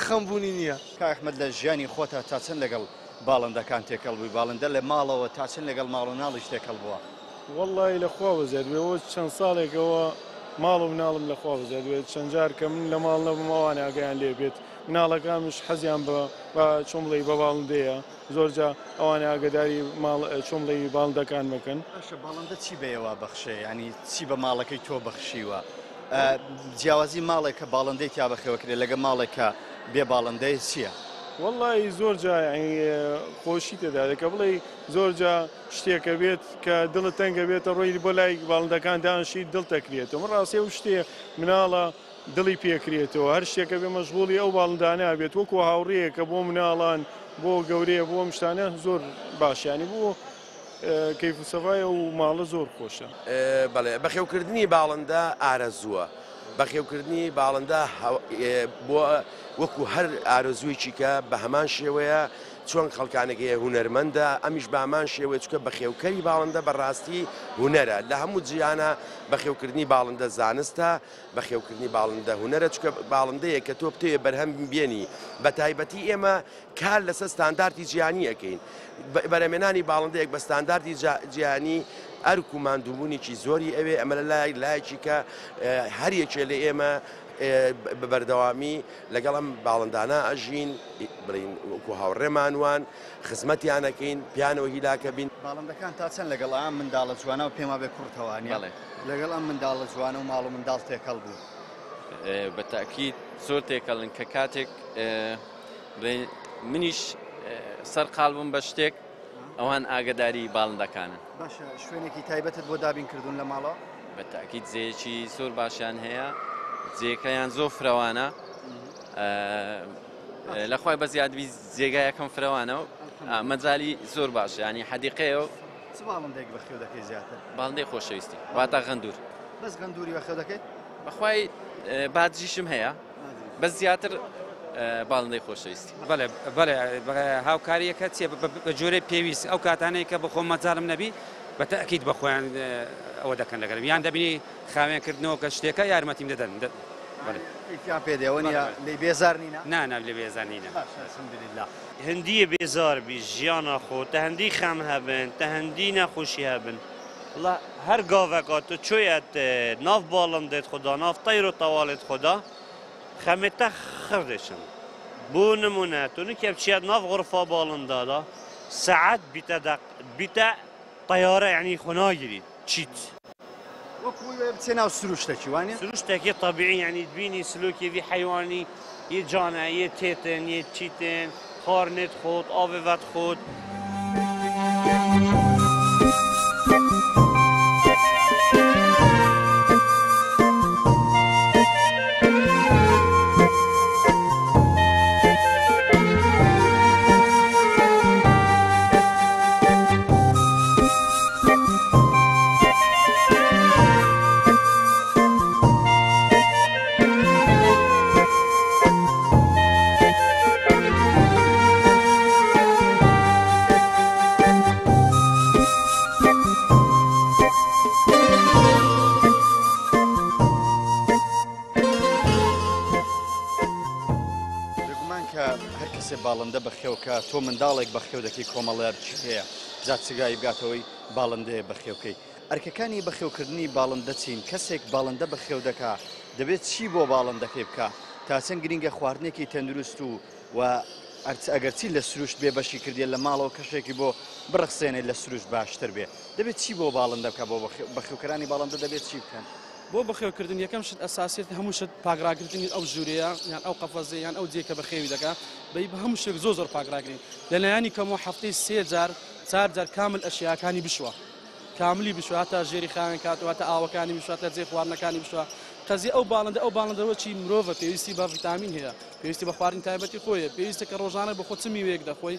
خەم بوونی نییە.
کاک ئەحمەد لە ژیانی خۆتا تا چەند لەگەڵ باڵندەکان تێکەڵ بووی؟ باڵندە لە ماڵەوە تا چەند لەگەڵ ماڵ و مناڵیش تێکەڵ بووە؟
وەڵڵاهی لە خوا بەزیاد بێ ئەوە چەند ساڵێکەوە ماڵ و مناڵم لە خوا بەزیاد بێت چەند جار کە من لە ماڵ نەبم ئەوان ئاگایان لێ بێت مناڵەکانمش حەزیان بە بە چۆن بڵێی بە باڵندەیە زۆر جا ئەوان ئاگەداری ماڵ چۆن بڵێی باڵندەکان مەکەن.
باشە باڵندە چی بە ئێوە بەخشێ یانی چی بە ماڵەکەی تۆ بەخشیوە؟ جیاوازی ماڵێک کە باڵندەی تیا بەخێوەکرێت لەگە ماڵێک کە بێ باڵندەیە چییە؟
وەڵڵاهی زۆر جا یانی خۆشی تێدا دەکە بڵێی زۆر جا شتێکە بێت کە دڵت تەنگە بێتە ڕۆی بۆ لای باڵندەکان دانشیت دڵ تەکرێتەوە من ڕاستی ئەو شتێ مناڵە دڵی پێکرێتەوە هەر شتێکە بێ مەشغوڵی ئەو باڵندانە بێت وەکو هاوڕێیەکە بۆ مناڵان بۆ گەورەیە بۆ ئەم شتانە زۆر باشیانی بۆ کەیف و سەفای ئەو ماڵە زۆر خۆشە.
بەڵێ بەخێوکردنی باڵندە ئارەزووە، بەخێوکردنی باڵندە بۆ وەکو هەر ئارەزوویەکی کە بە هەمان شێوەیە چۆن خەڵکانێک هەیە هونەرمەندە ئەمیش بە هەمان شێوەیە چونکە بەخێوکەری باڵندە بەڕاستی هونەرە لە هەموو جیهانا بەخێوکردنی باڵندە زانستە بەخێوکردنی باڵندە هونەرە چونکە باڵندەیە کە تۆ بتەوێ بەرهەم بێنی بە تایبەتی ئێمە کار لەسەر ستاندارتی جیهانی ئەکەین. بەرهەمێنانی باڵندەیەک بە ستانداردی جیهانی ئەرک و ماندووبوونێکی زۆری ئەوێ، ئەمە لە لایەک، لایەکی کە هەر یەکێ لە ئێمە بە بەردەوامی لەگەڵ ئەم باڵندانە ئەژین، بڵێین وەکو هاوڕێمان وان، خزمەتیان ئەکەین، پێیانەوە هیلاکە بین.
باڵندەکان تا چەند لەگەڵ ئەم منداڵە جوانە و پێم وابێ کوڕتە وانیە؟
بەڵێ.
لەگەڵ ئەم منداڵە جوانە و ماڵ و منداڵ تێکەڵ بوون؟
بە تەئکید زۆر تێکەڵن کە کاتێک بڵێ منیش سەرقاڵ بووم بە شتێک ئەوان ئاگداری باڵندەکانن.
باشە شوێنێکی تایبەتت بۆ دابین کردوون لە ماڵەوە؟
بە تاکید جێیەکی زۆر باشیان هەیە جێیەکەیان زۆر فرەوانە لە خوای بەزیادبی جێگایەکەم فرەوانە و مەجای زۆر باش ینی حەدیقەیە و
چ باڵندێک بەخێو دەکەی زیاتر؟
باڵندەی خۆشەویستی واتە غەندور.
بەس غەندوری بەخێو دەکەیت؟
بەخوای بادجیشم هەیە بەس زیاتر باڵندەی خۆشەویستی.
بەڵێ بەڵێ هاوکاریەکە چیە بە جۆرەی پێویست ئەو کاتانەی کە بەخۆم مەجالم نەبی بە تەئکید بە خۆیان ئەوە دەکەن لەگەرم یان دەبینی خاوێن کردنەوە کە شتێکە یارمەتیم دەدەن بەڵێ.
کەیفیان پێ دێ وەنیە لێی بێزار نینە؟
نا نا لێ بێزار نینە.
باشە الحمدللە.
هندیە بێزار بی ژیانا خۆ تە هندی خەم هەبن تە هندی نەخۆشی هەبن وەڵا هەر گاڤەکا تو چۆیەت ناڤ باڵندێت خۆدا ناڤ تەیر و تەواڵێت خۆدا خەمێ تە خڕ دێچن بۆ نمونە تو نکێ بچیەت ناڤ غورفا باڵندادا سەعات بیتە دەق بیتە تەیارە یعنی خۆ ناگیریت چیت.
وەکو وەی بچێ ناو سروشتەکی وانیە؟
سروشتەکی تەبیعی یعنی دبینی سلوکی ڤی حەیوانی یە جانە یە تێتن یە چیتن خواردنێت خۆت ئاڤێ ڤەت خۆت.
کەسێ باڵندە بەخێوکە تۆ منداڵێک بەخێو دەکەی کۆمەڵە ئەرکی هەیە جا چگای بگاتەوەی باڵندەیە بەخێوکەی ئەرکەکانی بەخێوکردنی باڵندە چین؟ کەسێک باڵندە بەخێو دەکا دەبێت چی بۆ باڵندەکەی بکا؟ تا چەند گرینگە خواردنێکی تەندروست و و ئەگەرچی لە سروشت بێ بەشی کردیە لە ماڵەوە کەشێکی بۆ بڕەخسێنێت لە سروشت باشتر بێ دەبێت چی بۆ باڵندە بکا؟ بۆ بەخێوکەرانی باڵندە دەبێت چی بکەن؟
بۆ بەخێوکردن یەکەم شت ئەساسیت هەموو شت پاکڕاگرتنی ئەو ژوورەیە یان ئەو قەفەزەیە یان ئەو جێ کە بەخێوی دەکا بەی بە هەموو شتێک زۆر زۆر پاکڕاگرین لە لایەنی کەمەوە هەفتەی سێ جار چار جار کامل ئەشیاکانی بشوە کاملی بشوە هەتا ژێری خاوێن کات و هەتا ئاوەکانی بشوە هەتا جێ خواردنەکانی بشوە قەزیە ئەو باڵندە ئەو باڵندەوە چی مرۆڤە پێویستی بە ڤیتامین هەیە پێویستی بە خواردنی تایبەتی خۆیە پێویستە کە ڕۆژانە بەخۆ چ میوەیەک دەخۆی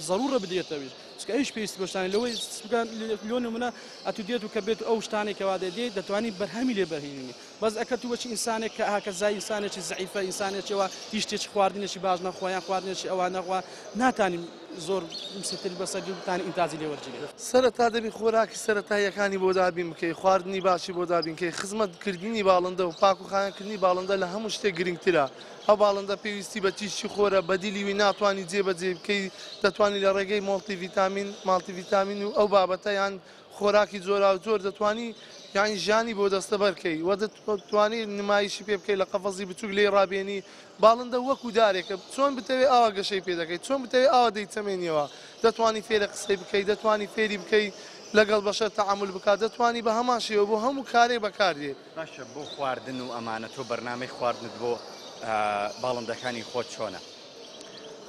زەرورە بدرێتەویش چونکە ئەویش پێویستی بە شتانی لەوەی سوکان لۆ نمونە ئەتو دێت و کە بێت و ئەو شتانەی کەوا دێت دێت دەتوانی بەرهەمی لێ بەرهێنی بەس ئەکە تو وەکی ئینسانێک کە هاکە زای ئینسانێکی زەعیفە ئینسانێکیەوە هیچ شتێکی خواردنێکی باش نەخوا یان خواردنێکی ئەوە نەخوا ناتانی زۆر مسیتر بەسەر بتانی ئینتاجی لێ وەرگیرێت.
سەرەتا دەبی خۆراکی سەرەتاییەکانی بۆ دابین بکەی، خواردنی باشی بۆ دابین کەی، خزمەت کردنی باڵندە و پاک و خاوێن کردنی باڵندە لە هەموو شتێک گرنگترە، ئەو باڵندە پێویستی بە تیشکی خۆرە، بەدیلی وی ناتوانی جێ بەجێی بکەی، دەتوانی لە ڕێگەی مۆڵتی ڤیتامین، ماڵتی ڤیتامین و ئەو بابەتە یان خۆراکی جۆراوجۆر دەتوانی یانی ژیانی بۆ دەستەبەر کەی و دەتوانی نمایشی پێ بکەی لە قەفەزی بچوک لێی ڕابێنی، باڵندە وەکو دارێکە چۆن بتەوێ ئاوا گەشەی پێ دەکەی، چۆن بتەوێ ئاوا دەیچەمێنیەوە، دەتوانی فێرە قسەی بکەی، دەتوانی فێری بکەی لەگەڵ بەشەر تەعامول بکات، دەتوانی بە هەمان شێوە بۆ هەموو کارێک بەکاردێ.
باشە بۆ خواردن و ئەمانە تۆ بەرنامەی خواردنت بۆ باڵندەکانی خۆت چۆنە؟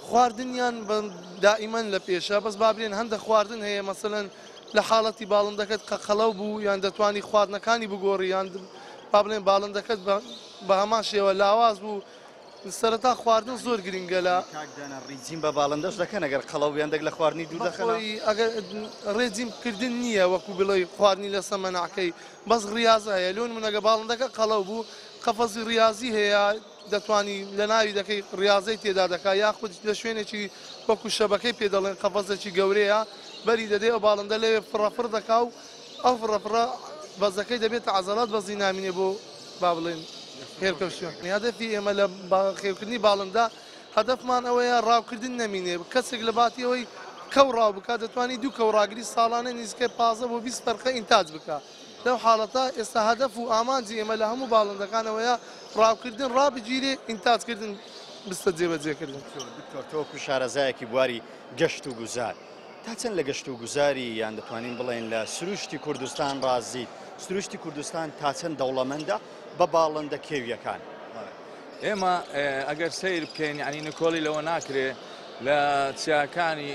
خواردنیان بە دائیمەن لە پێشە بەس با بلێن هەندە خواردن هەیە مەسەلەن لە حاڵەتی باڵندەکەت قە قەڵەو بوو یان دەتوانی خواردنەکانی بگۆڕی یان با بڵێن باڵندەکەت بە هەمان شێوە لاواز بوو سەرەتا خواردن زۆر گرنگە لە
کاک دانا ڕیجیم بە باڵندەش دەکەن ئەگەر قەڵەو بوو هەندێک لە خواردنی دوور دەخەنەوە؟
بەخۆی ئەگەر ڕێجیم کردن نییە وەکو بڵێی خواردنی لەسە مەنعکەی بەس ڕیازە هەیە لۆ نمونە گەر باڵندەکە قەڵەو بوو قەفەزی ڕیازی هەیە دەتوانی لەناوی دەکەی ڕیازەی تێدا دەکا یاخود لە شوێنێکی وەکو شەبەکەی پێ دەڵێن قەفەزێکی گەورەیە بەری دەدەی ئەو باڵندە لەوێ فڕەفڕ دەکا و ئەو فڕەفڕە بەزەکەی دەبێتە عەزەڵات بەزی نامینێ بۆ با بڵێن هێلکە و شوێن هەدەفی ئێمە لە بەخێوکردنی باڵندە هەدەفمان ئەوەیە ڕاوکردن نەمینێ کەسێک لە باتی ئەوەی کەو ڕاو بکات دەتوانی دوو کەو ڕاگری ساڵانە نزیکەی 15 بۆ 20 فەرخە ئینتاج بکا لەو حاڵەتە ئێستا هەدەف و ئامانجی ئێمە لە هەموو باڵندەکانەوەیە ڕاوکردن ڕابگیرێ ئینتاجکردن بستە جێبەجێکردن.
دکتۆر تۆ وەکو شارەزایەکی بواری گەشت و گوزار تا چەند لە گەشت و گوزاری یان دەتوانین بڵێین لە سروشتی کوردستان ڕازیت؟ سروشتی کوردستان تا چەند دەوڵەمەندە بە باڵندە کێوییەکان؟
ئێمە ئەگەر سەیر بکەین یعنی نکۆڵی لەوە ناکرێ لە چیاکانی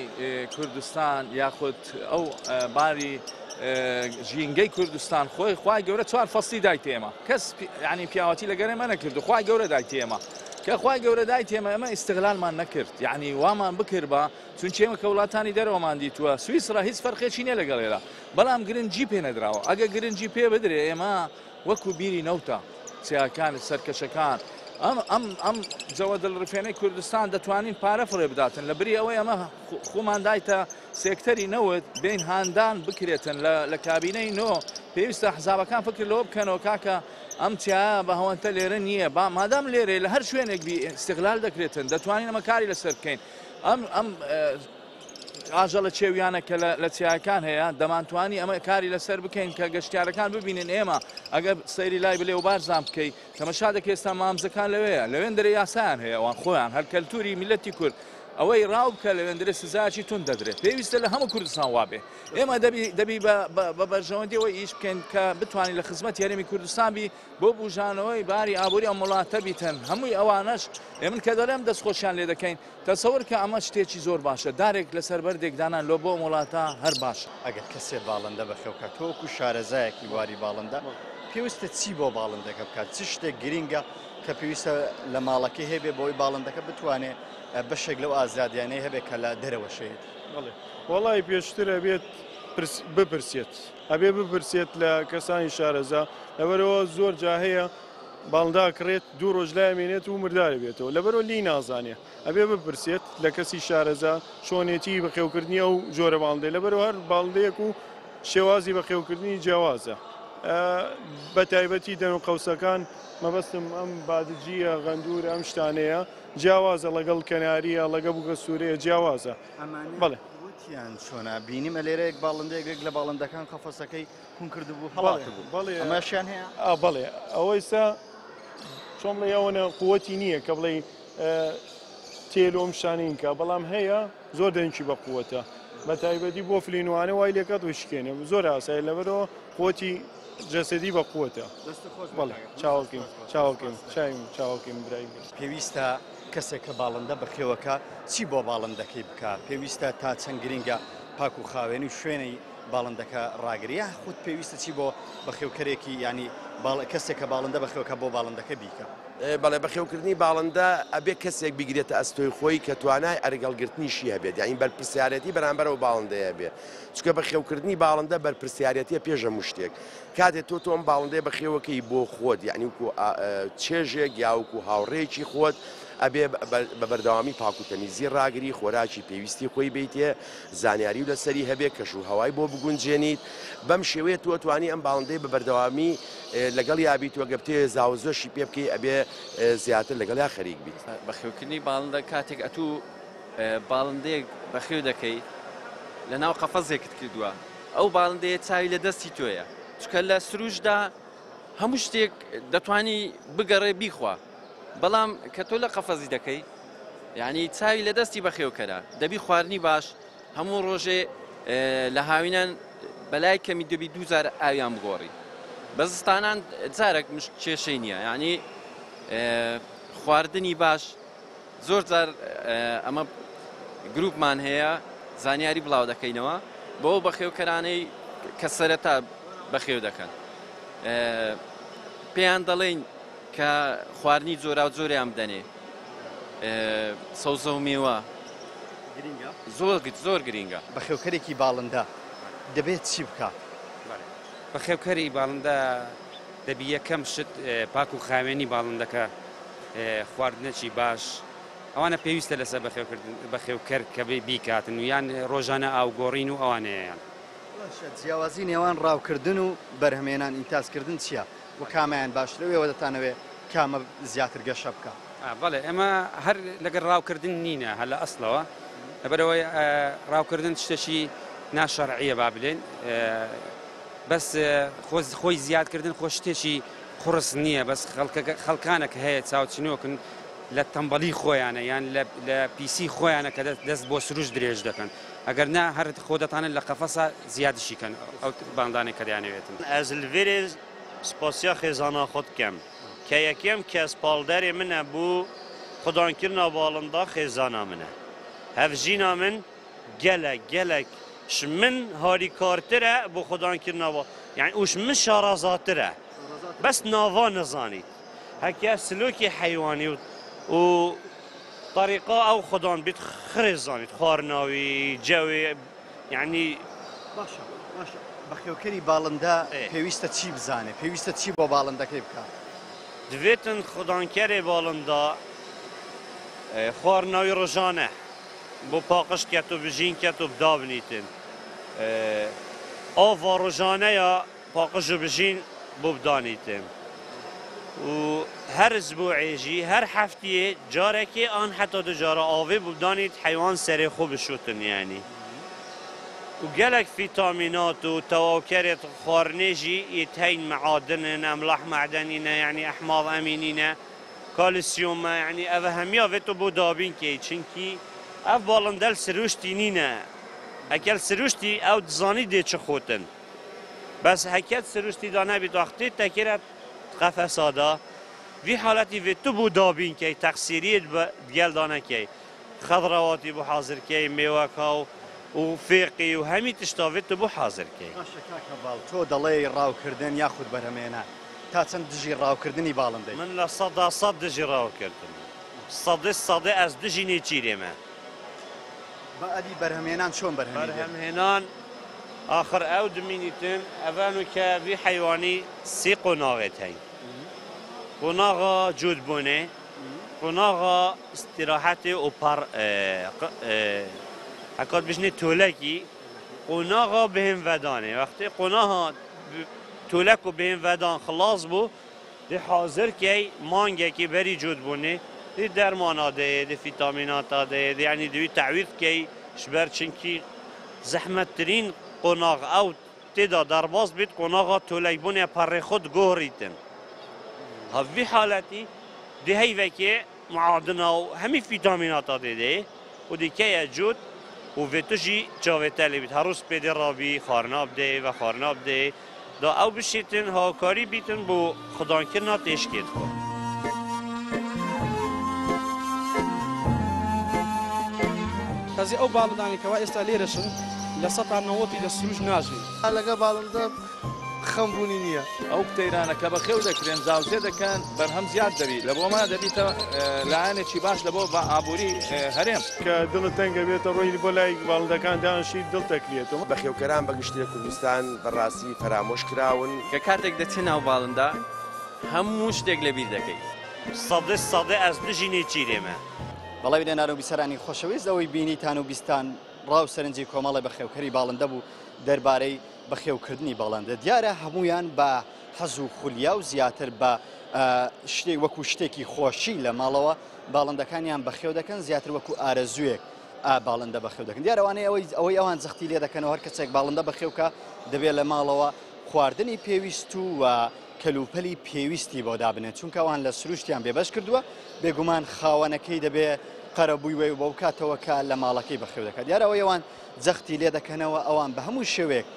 کوردستان یاخود ئەو باری ژینگەی کوردستان خۆی خوای گەورە چوار فەستی دایتە ئێمە کەس ینی پیاوەتی لەگەر ئێمە نەکرد و خوای گەورە دایتە ئێمە کە خوای گەورە دایتە ئێمە ئێمە ئیستغلالمان نەکرد یعنی وامان بکرد بە چونکە ئێمە کە وڵاتانی دەرەوەمان دیتووە سویسرا هیچ فەرقێکی نییە لەگەڵ ئێرە بەڵام گرنگی پێ نەدراوە ئەگە گرنگی پێ بدرێ ئێمە وەکو بیری نەوتە چیاکان سەرکەشەکان ئەم ئەم ئەم جەوە دڵڕفێنەی کوردستان دەتوانین پارە فڕێ بداتن لە بری ئەوەی ئەمە خۆمان دایتە سێکتەری نەوت بین هاندان بکرێتن لە کابینەی نۆ پێویستە حزابەکان فکر لەوە بکەنەوە کاکە ئەم چیایە بە هەوەنتە لێرە نییە با مادام لێرێ لە هەر شوێنێک بی استغلال دەکرێتن دەتوانین ئەمە کاری لەسەر بکەین ئەم ئەم ئاژەڵە چێویانە کە لە چیاکان هەیە دەمانتوانی ئەمە کاری لەسەر بکەین کە گەشتیارەکان ببینن ئێمە ئەگەر سەیری لای بلێ و بارزان بکەی تەمەشا دەکەی ئێستا مامزەکان لەوەیە لەوێندرێ یاسایان هەیە ئەوان خۆیان هەر کەلتوری میلەتی کورد ئەوەی ڕاو بکە لەوێندرێ سزاکی تون دەدرێت پێویستە لە هەموو کوردستان وابێ ئێمە دەبی دەبی بە بەرژەوەندیەوە ئیش بکەین کە بتوانین لە خزمەت هەرێمی کوردستان بی بۆ بوژانەوەی باری ئابووری ئەم وڵاتە بیتن هەمووی ئەوانەش ئێمن کە دەڵێم دەستخۆشیان لێ دەکەین تەسەور کە ئەمە شتێکی زۆر باشە دارێک لەسەر بەردێک دانان لۆ بۆ ئەم وڵاتە هەر باشە.
ئەگەر کەسێ باڵندە بەخێو کات تۆ وەکو شارەزایەکی بواری باڵندە پێویستە چی بۆ باڵندەکە بکات چ شتێک گرینگە کە پێویستە لە ماڵەکەی هەبێ بۆی باڵندەکە بتوانێ بەشێک لەو ئازادیانەی هەبێ کە لە دەرەوە شەیەتی؟
بەڵێ وەڵی پێشتر ئەبێت بپرسێت ئەبێ بپرسێت لە کەسانی شارەزا لەبەرەوە زۆر جا هەیە باڵندە ئەکڕێت دوو ڕۆژ لای ئەمێنێت و مردار ئەبێتەوە لەبەرئەوە لێی نازانێ ئەبێ بپرسێت لە کەسی شارەزا چۆنێتی بەخێوکردنی ئەو جۆرە باڵندەی لەبەرئەوە هەر باڵندەیەک و شێوازی بەخێوکردنی جیاوازە. بە تایبەتی دەن و قەوسەکان مەبەستم ئەم بادجیە غەندورە ئەم شتانەیە جیاوازە ڵەگەڵ کەناریە ڵەگە بووکە سوورەیە جیاوازە بەڵێ.
وتیان چۆنە بینیمە لێرە یەک باڵندەیەک یەک لە باڵندەکان قەفەسەکەی کون کردبوو هەڵاتبوو
بەڵێ
ئەمەشیان هەیە؟
ئا بەڵێ ئەوە ئێستا چۆن بڵێ ئەوەنە قوتی نییە کە بڵێ تێل و ئەم شتانەین کە بەڵام هەیە زۆر دەنگی بە قوتە بە تایبەتی بۆ فلینوانە وای لێکات وشکێنێ زۆر ئاسایی لەبەرەوە قوتی جەسەدی بە قوتە بەڵێ چاوەکەیم چاوەکەیم چاویم چاوەکەیم برای گەل.
پێویستە کەسێک کە باڵندە بەخێوەکا چی بۆ باڵندەکەی بکا؟ پێویستە تا چەند گرینگە پاک و خاوێنی و شوێنی باڵندەکە ڕاگری یاخود پێویستە چی بۆ بەخێوکەرێکی یانی کەسێک کە باڵندە بەخێوکا بۆ باڵندەکە بیکا؟
بەڵێ بەخێوکردنی باڵندە ئەبێ کەسێک بیگرێتە ئەستۆی خۆی کە توانای ئەرگەڵگرتنیشی هەبێت یانی بەرپرسیارێتی بەرامبەر ئەو باڵندەیە هەبێ چونکە بەخێوکردنی باڵندە بەرپرسیارێتیە پێش هەموو شتێک کاتێ تۆ تۆ ئەم باڵندەیە بەخێوەکەی بۆ خۆت یعنی وکو چێژێک یا وکو هاوڕێیەکی خۆت ئەبێ بە بەردەوامی پاک و تەمیزی ڕاگری خۆراکی پێویستی خۆی بیتێ زانیاری و لەسەری هەبێ کەش و هەوای بۆ بگونجێنیت بەم شێوەیە تۆ توانی ئەم باڵندەی بە بەردەوامی لەگەڵ یا بیت وەگە بتێ زاوزۆشی پێ بکەی ئەبێ زیاتر لەگەڵ یا خەریک بیت.
بەخێوکردنی باڵندە کاتێک ئەتوو باڵندەیەک بەخێو دەکەی لەناو قەفەزێکت کردووە ئەو باڵندەیە چاوی لە دەستی تۆیە چونکە لە سروشدا هەموو شتێک دەتوانی بگەڕێ بیخوا بەڵام کە تۆ لە قەفەزی دەکەی یعنی چاوی لە دەستی بەخێوکەرە دەبی خواردنی باش هەموو ڕۆژێ لە هاوینان بەلای کەمی دەبی دووجار ئاویان بگۆڕی بە زستانان جارێک مشت کێشەی نییە یعنی خواردنی باش زۆر جار ئەمە گروپمان هەیە زانیاری بڵاو دەکەینەوە بۆ بەخێوکەرانەی کە سەرەتا بەخێو دەکەن پێیان دەڵێین کە خواردنی جۆراو جۆریان بدەنێ سەوزە و میوە
گرینگە
زۆر زۆر گرینگە.
بەخێوکەرێکی باڵندە دەبێت چی بکات؟
بەخێوکەری باڵندە دەبی یەکەم شت پاک و خاوێنی باڵندەکە خواردنەکی باش ئەوانە پێویستە لەسەر بەخێوکردن بەخێوکەر کە بیکاتن و یان ڕۆژانە ئاوگۆڕین و ئەوانەیەیان.
باشە جیاوازی نێوان ڕاوکردن و بەرهەمێنان ئینتاجکردن چییە و کامەیان باشترە و ئێوە دەتانەوێ کامە زیاتر گەشە بکا؟
بەڵێ ئێمە هەر لەگەر ڕاوکردن نینە هەر لە ئەسڵەوە لەبەرئەوەی ڕاوکردن شتێکی ناشەرعیە با بلێن بەس خۆی زیادکردن خۆ شتێکی قوڕس نییە بەس خەڵکەکە خەڵکانە کە هەیە چاوچنۆکن لە تەمبەڵی خۆیانە یان لە پیسی خۆیانە کە دەست بۆ سروشت درێژ دەکەن ئەگەر نا هەر خۆ دەتانن لە قەفەسا زیادشی کەن ئەو باندانەی کە دەیانەوێتن.
ئەز لڤێرێ سپاسیا خێزانا خۆ دکەم کە یەکێم کەس پاڵدەرێ منە بۆ خودانکردنا باڵندا خێزانا منە هەڤژینا من گەلەک گەلەک ش من هاریکارترە بۆ خودانکردنەوە یعنی ئوش من شارەزاترە بەس ناڤا نەزانیت هەکە سلوکی حەیوانی و و طریقا ئەو خودان بیت خرێ زانیت خوارناوی جەوێ یعنی
باشە باشە بەخێوکەری باڵندە پێویستە چی بزانێ پێویستە چی بۆ باڵندەکەی بکات؟
دەبێتن خودانکەرێ باڵندا خوارناوی ڕۆژانە بۆ پاقژ کەت و بژین کەت و بدابنیتن ئاڤا ڕۆژانەیە پاقژ و بژین بۆ بدانیتن و هەر ئسبوعێ ژی هەر هەفتیێ جارەکێ ئان حەتا دو جارە ئاڤێ بۆ بدانیت حەیوان سەرێ خۆ بشوتن یانی و گەلەک فیتامینات و تەواوکەرێت خواردنێ ژی یت هەین معادنن ئەملاح مەعدەنینە یانی ئەحماض ئەمینینە کالسیۆمە یانی ئەڤە هەمیا ڤێتۆ بۆ دابین کەی چونکی ئەڤ باڵندەل سروشتی نینە هەکەل سروشتی ئەو دزانی دێ چ خۆتن بەس هەکەت سروشتی دا نەبیت وەختێ تەکرە قەفەسادا ڤی حالەتی ڤێ تو بۆ دابین کەی تەقسیریت بە دگەل دا نەکەی خەزرەواتی بۆ حازر کەی مێوەکا و و فێقی و هەمی تشتا ڤێ تو بۆ حازر کەی.
باشە کاک هەڤاڵ تۆ دەڵێی ڕاوکردن یاخود بەرهەمهێنان تا چەند دژی ڕاوکردنی باڵندەی؟
من 100% دژی ڕاوکردنم سەدێ سەدێ ئەز دژی نێچیرێمە.
با ئەدی بەرهەمهێنان چۆن بەرهەمی دێت؟
بەرهەمهێنان ئاخر ئەو دمینیتن ئەڤانو کە ڤی حەیوانی سێ قۆناغێت هەین قۆناغا جووت بوونێ قۆناغا ئیستیراحەتێ و پەڕ هەکات بژنێ تۆلەکی قۆناغا بهێن ڤەدانێ وەختێ قۆناغا. تۆلەک و بێن ڤەدان خلاص بوو دی حازر کەی مانگێکی بەری جووت بوونێ دی دەرمانا دەیێ دی فیتامیناتا دەیێ دی یعنی دوی تەعویض کەی شبەر چونکی زەحمەتترین قۆناغ ئەو تێدا دەرباز بیت قۆناغا تۆلەک بوونێ پەڕێ خود گۆڕیتن هەڤی حالەتی دی هەیڤەکێ معادنا و هەمی فیتامیناتا دێ دەیێ و دی کەیە جووت و ڤێتوژی چاوێتە لێ بیت هەڕوز پێ دێ ڕابی خارنا بدەیێ و خارنا بدەیێ دا ئەو بشیتن هاوکاری بیتن بۆ خودانکردنا تێشکێت خۆ.
تازی ئەو باڵندانەی کەوا ئێستا لێرەشن 90% لە سروشت ناژین.
لەگەڵ باڵندە خەم بوونی نییە.
ئەو تەیرانە کە بەخێو دەکرێن زاوزێ دەکەن بەرهەم زیاد دەبی لە بۆما دەبیتە لایەنێکی باش لە بۆ بە ئابووری هەرێم.
کە دڵت تەنگە بێتە ڕۆی بۆ لای باڵندەکان دانشیت دڵ تەکرێتەوە.
بەخێوکەران بە گشتی لە کوردستان بە ڕاستی فەرامۆش کراون.
کە کاتێک دەچێ ناو باڵندە هەموو شتێک لەبیر دەکەی.
سەدێ سەدێ ئەز دژی نێچیرێمە.
بەڵێ بینەران و بیسەرانی خۆشەویست ئەوەی بینیتان و بیستان ڕا و سەرنجی کۆمەڵی بەخێوکەری باڵندە بوو دەربارەی بەخێوکردنی باڵندە دیارە هەمویان بە حەز و خولیا و زیاتر بە شتێک وەکو شتێکی خۆشی لە ماڵەوە باڵندەکانیان بەخێو دەکەن زیاتر وەکو ئارەزوویەک باڵندە بەخێو دەکەن دیارە ئەوانەی ئەوەی ئەوەی ئەوان جەختی لێ دەکەنەوە هەر کەسێک باڵندە بەخێوکە دەبێت لە ماڵەوە خواردنی پێویست و کەلوپەلی پێویستی بۆ دابنێت چونکە ئەوان لە سروشتیان بێبەش کردووە بێگومان خاوەنەکەی دەبێ قەرەبووی وی بۆ بکاتەوە کە لە ماڵەکەی بەخێو دەکات دیارە ئەوەی ئەوان جەختی لێ دەکەنەوە ئەوان بە هەموو شێوەیەک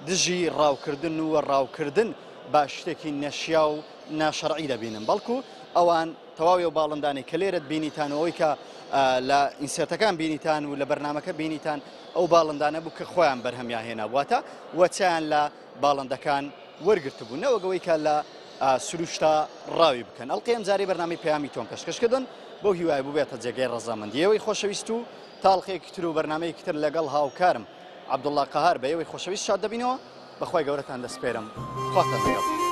دژی ڕاوکردن و ڕاوکردن بە شتێکی نەشیا و ناشەرعی دەبینن بەڵکو ئەوان تەواوی ئەو باڵندانەی کە لێرەت بینیتان و ئەوەی کە لە ئینسێرتەکان بینیتان و لە بەرنامەکە بینیتان ئەو باڵندانە بوو کە خۆیان بەرهەمیان هێنا واتە وەچیان لە باڵندەکان وەرگرتبوو نەوەک ئەوەی کە لە سروشتا ڕاوی بکەن ئەڵقەی ئەمجارەی بەرنامەی پەیامی تۆم پێشکەشکردن بەو هیوای بووبێتە جێگەی ڕەزامەندی ئێوەی خۆشەویست و تا ئەڵقەیەکی تر و بەرنامەیەکی تر لەگەڵ هاوکارم عەبدوڵڵا قەهار بە ئێوەی خۆشەویست شاد دەبینەوە بەخوای گەورەتان دەسپێرم خواتان لەگەڵ.